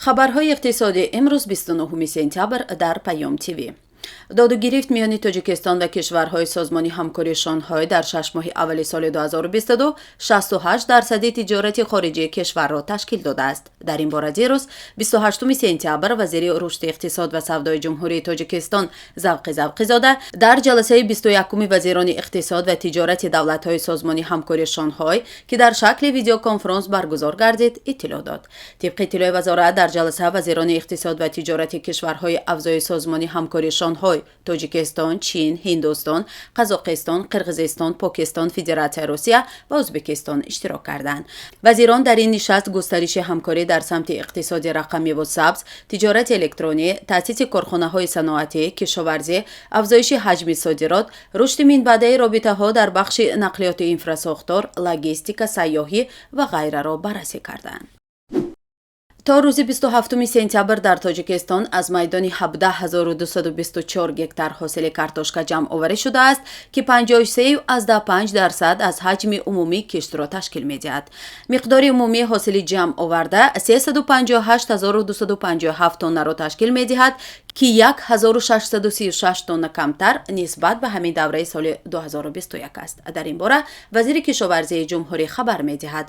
Хабарҳои иқтисодӣ имрӯз, 29 сентябр, дар Паём ТВ. Доду гирифт миёни Тоҷикистон ва кишварҳои Созмони ҳамкории Шонҳой дар 6 моҳи аввали соли 2022 68 дарсади тиҷорати хориҷии кишварро ташкил додааст. Дар ин бора дирӯз, 28 сентябр, вазири рушди иқтисод ва савдои Ҷумҳурии Тоҷикистон Завқи Завқизода дар ҷаласаи 21-уми вазирони иқтисод ва тиҷорати давлатҳои Созмони ҳамкории Шонҳой, ки дар шакли видеоконфронс баргузор гардид, иттилоъ дод. Тибқи иттилои вазорат, дар ҷаласа вазирони иқтисод ва тиҷорати кишварҳои аъзои Созмони ҳамкории Шонҳой: Тоҷикистон, Чин, Ҳиндустон, Қазоқистон, Қирғизистон, Покистон, Федератсияи Русия ва Ӯзбекистон иштирок карданд. Вазирон дар ин нишаст густариши ҳамкорӣ дар самти иқтисоди рақамиву сабз, тиҷорати электронӣ, таъсиси корхонаҳои саноатӣ, кишоварзӣ, афзоиши ҳаҷми содирот, рушди минбаъдаи робитаҳо дар бахши нақлиёти инфрасохтор, логистика, сайёҳӣ ва ғайраро баррасӣ карданд. То рӯзи 27 сентябр дар Тоҷикистон аз майдони 17 224 гектар ҳосили картошка ҷамъоварӣ шудааст, ки 53,5% аз ҳаҷми умумии киштро ташкил медиҳад. Миқдори умумии ҳосили ҷамъоварда 358 257 тоннаро ташкил медиҳад, ки 1636 тонна камтар нисбат ба ҳамин давраи соли 2021 аст. Дар ин бора вазири кишоварзии ҷумҳурӣ хабар медиҳад.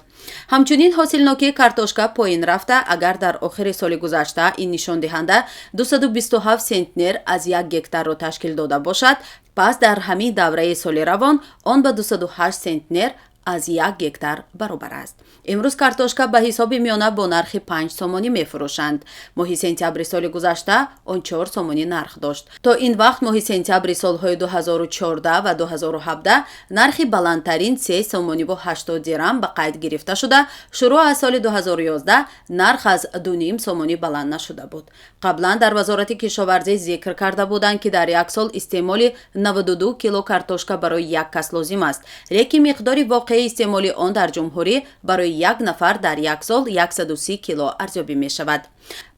Ҳамчунин, ҳосилнокии картошка поин рафта, агар дар охири соли гузашта ин нишондиҳанда 227 сентнер аз 1 гектарро ташкил дода бошад, пас дар ҳамин давраи соли равон он ба 208 сентнер аз 1 гектар баробар аст. Имрӯз картошка ба ҳисоби миёна бо нархи 5 сомонӣ мефурӯшанд. Моҳи сентябри соли гузашта он 4 сомонӣ нарх дошт. То ин вақт, моҳи сентябри солҳои 2014 ва 2017, нархи баландтарин 3 сомониву 80 дирам ба қайд гирифта шуда, шурӯъ аз соли 2011 нарх аз 2,5 сомонӣ баланд нашуда буд. Қаблан дар Вазорати кишоварзӣ зикр карда буданд, ки дар як сол истеъмоли 92 кило картошка барои як кас лозим аст, лекин миқдори воқеии истеъмоли он дар ҷумҳурӣ барои як нафар дар як сол 130 кило арзёбӣ мешавад.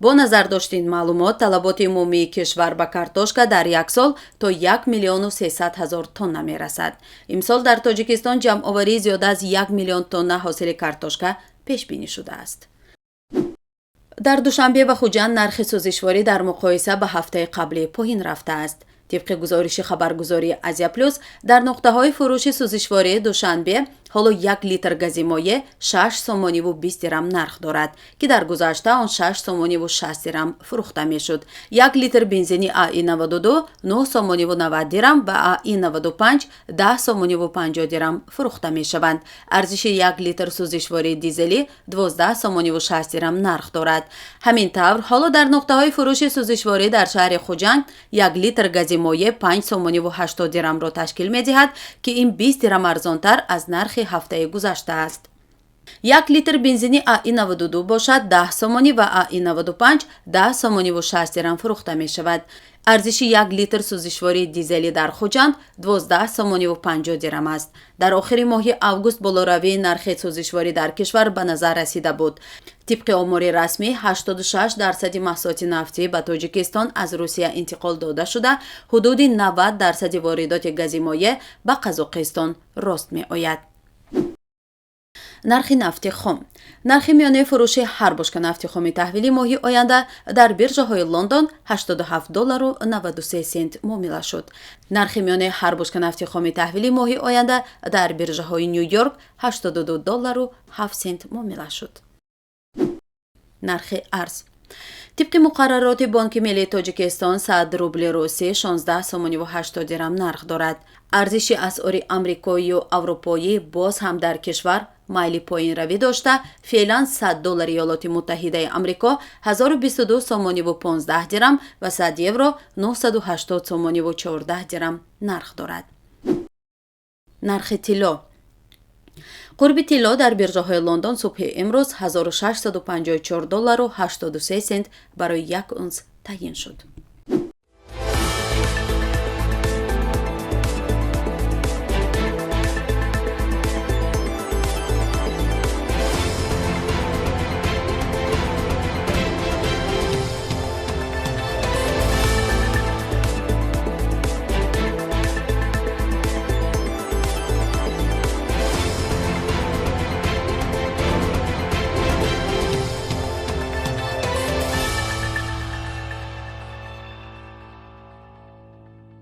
Бо назардошти ин маълумот, талаботи умумии кишвар ба картошка дар як сол то 1 миллиону 300 ҳазор тонна мерасад. Имсол дар Тоҷикистон ҷамъоварии зиёда аз 1 миллион тонна ҳосили картошка пешбинӣ шудааст. Дар Душанбе ва Хуҷанд нархи сӯзишворӣ дар муқоиса ба ҳафтаи қаблӣ поин рафтааст. Тибқи гузориши хабаргузории Азия Плюс, дар нуқтаҳои фурӯши сӯзишвории Душанбе ҳоло 1 литр гази моеъ 6 сомониву 20 дирам нарх дорад, ки дар гузашта он 6 сомониву 60 дирам фурӯхта мешуд. 1 литр бензини АИ 92 9 сомониву 90 дирам ва АИ 95 10 сомониву 50 дирам фурӯхта мешаванд. Арзиши 1 литр сӯзишвории дизелӣ 12 сомониву 60 дирам нарх дорад. Ҳамин тавр, ҳоло дар нуқтаҳои фурӯши сӯзишворӣ дар шаҳри Хуҷанд 1 литр гази моеъ 5 сомониву 80 дирамро ташкил медиҳад, ки ин 20 дирам арзонтар аз нархи ҳафтаи гузашта аст. 1 литр бензини АИ 92 бошад, 10 сомонӣ ва АИ 95 10 сомониву 60 дирам фурӯхта мешавад. Арзиши 1 литр сӯзишвории дизелӣ дар Хуҷанд 12 сомониву 50 дирам аст. Дар охири моҳи август болоравии нархи сӯзишворӣ дар кишвар ба назар расида буд. Тибқи омори расмӣ, 86 дарсади маҳсулоти нафтӣ ба Тоҷикистон аз Русия интиқол дода шуда, ҳудуди 90 дарсади воридоти гази моеъ ба Қазоқистон рост меояд. Нархи нафти хом. Нархи миёнаи фурӯши ҳар бочка нафти хоми таҳвили моҳи оянда дар биржаҳои Лондон 87 доллару 93 сент муомила шуд. Нархи миёнаи ҳар бочка нафти хоми таҳвили моҳи оянда дар биржаҳои Ню Йорк 82 доллару 7 сент муомила шуд. Нархи арз. Тибқи муқаррароти Бонки миллии Тоҷикистон, 100 рубли русӣ 16 сомониву 80 дирам нарх дорад. Арзиши асъори амрикоию аврупоӣ боз ҳам дар кишвар майли поинравӣ дошта, феълан 100 доллари Иёлоти Муттаҳидаи Амрико 1022 сомониву 15 дирам ва 100 евро 980 сомониву 14 дирам нарх дорад. Нархи тилло. Қурби тилло дар биржаҳои Лондон субҳи имрӯз 1654 доллару 83 сент барои 1 унс таъйин шуд.